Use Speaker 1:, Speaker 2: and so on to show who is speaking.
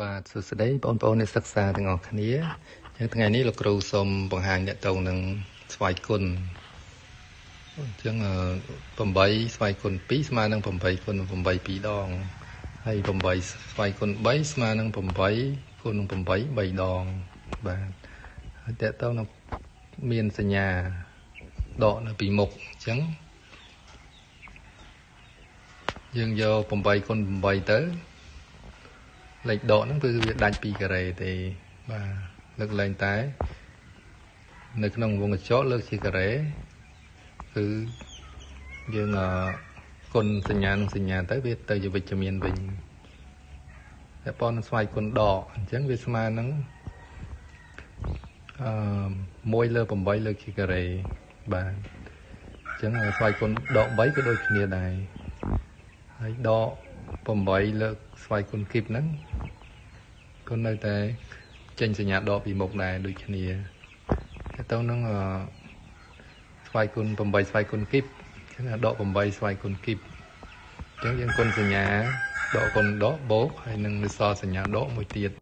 Speaker 1: បាទសួស្តីបងប្អូនអ្នកសិក្សាទាំងអស់គ្នាអញ្ចឹងថ្ងៃនេះលោកគ្រូសូមបង្ហាញអ្នកតងនឹងស្វ័យគុណអញ្ចឹង8ស្វ័យគុណ2ស្មើនឹង8គុណនឹង8 2ដងហើយ8ស្វ័យគុណ3ស្មើនឹង8គុណនឹង8 3ដងបាទហើយតកតងនឹងមានសញ្ញាដកនៅពីមុខអញ្ចឹងយើងយក8គុណ8ទៅលេខដកហ្នឹងគឺវាដាច់ពីការ៉េទេបាទលើកលែងតែនៅក្នុងវងកញ្ចក់លើកជាការ៉េគឺយើងគុណសញ្ញានឹងសញ្ញាទៅវាទៅជាវិជ្ជមានវិញតែប៉ុនស្វ័យគុណដកអញ្ចឹងវាស្មើនឹងអឺ1លើ8លើកជាការ៉េបាទអញ្ចឹងស្វ័យគុណដក3ក៏ដូចគ្នាដែរហើយដក8លើកស្វ័យគុណគីបហ្នឹងក៏នៅតែចេញសញ្ញាដកពីមុខដែរដូចគ្នាតែទៅនឹងស្វ័យគុណ8ស្វ័យគុណគីបអញ្ចឹងដក8ស្វ័យគុណគីបអញ្ចឹងយើងគុណសញ្ញាដកគុណដកបូកហើយនឹងសល់សញ្ញាដកមួយទៀត។